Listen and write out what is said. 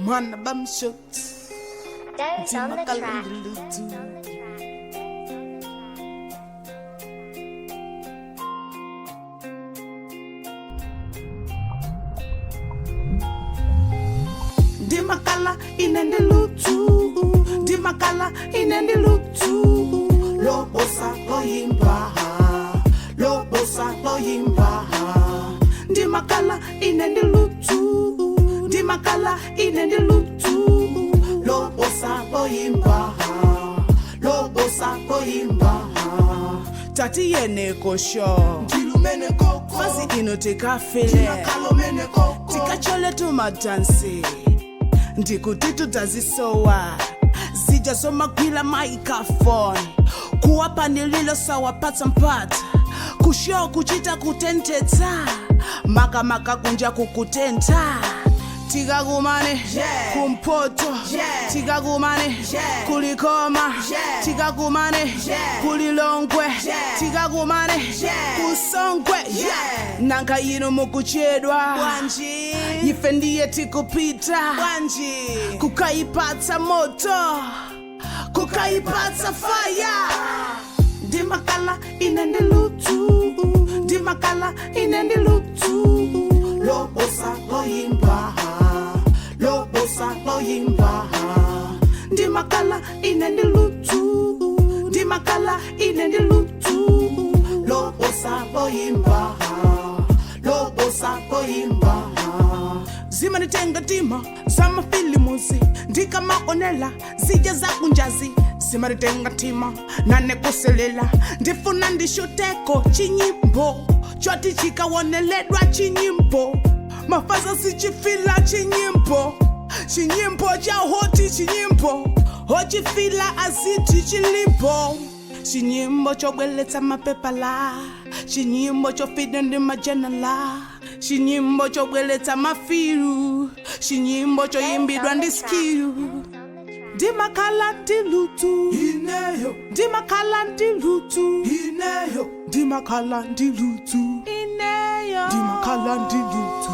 Mwana bamshot. Doze on the track. Ndimakalindulutu. Ndimakala inendilutu. Ndimakala inendilutu. Lobosa loyimba. Lobosa loyimba. Ndimakala inendilutu. Ndimakala inendilutu. Lobosa loyimba. Lobosa loyimba. Tati yene kosho. Ndilumene koko. Fasi ino tikafile. Ndimakalomene koko. Tikachole tumadansi ndikuti tutazisowa zijasomagwila microphone kuwapanililo sawapatsa mpata kusho kuchita kutentetsa makamaka kunja kukutentha tikakumane Yeah. kumpoto Yeah. tikakumane Yeah. kulikoma Yeah. tikakumane Yeah. kulilongwe Yeah. tikakumane Yeah. kusongwe Yeah. nanka yino mukuchedwa Bwanji. ife ndiye tikupita Bwanji. kukaipatsa moto kukaipatsa faya ndimakala ine ndilutu ndimakala ine ndilutu Lobosa loyimba. Lobosa loyimba. ndimakala ine ndilutu ndimakala ine ndilutu Lobosa loyimba. Lobosa loyimba. zimanitenga tima zamafilimuzi ndikamaonela zija zakunjazi zimanitenga tima nanekuselela ndifuna ndishuteko chinyimbo choti chikawoneledwa chinyimbo mafaza sichifila chinyimbo chinyimbo cha hoti chinyimbo hochifila aziti chilipo chinyimbo chobweletsa mapepala chinyimbo chofida ndi majenala chinyimbo chobweletsa mafiru chinyimbo choyimbidwa ndi skilu ndimakhala ndilutu Ineyo. ndimakhala ndilutu Ineyo. ndimakhala ndilutu Ineyo. ndimakhala ndilutu.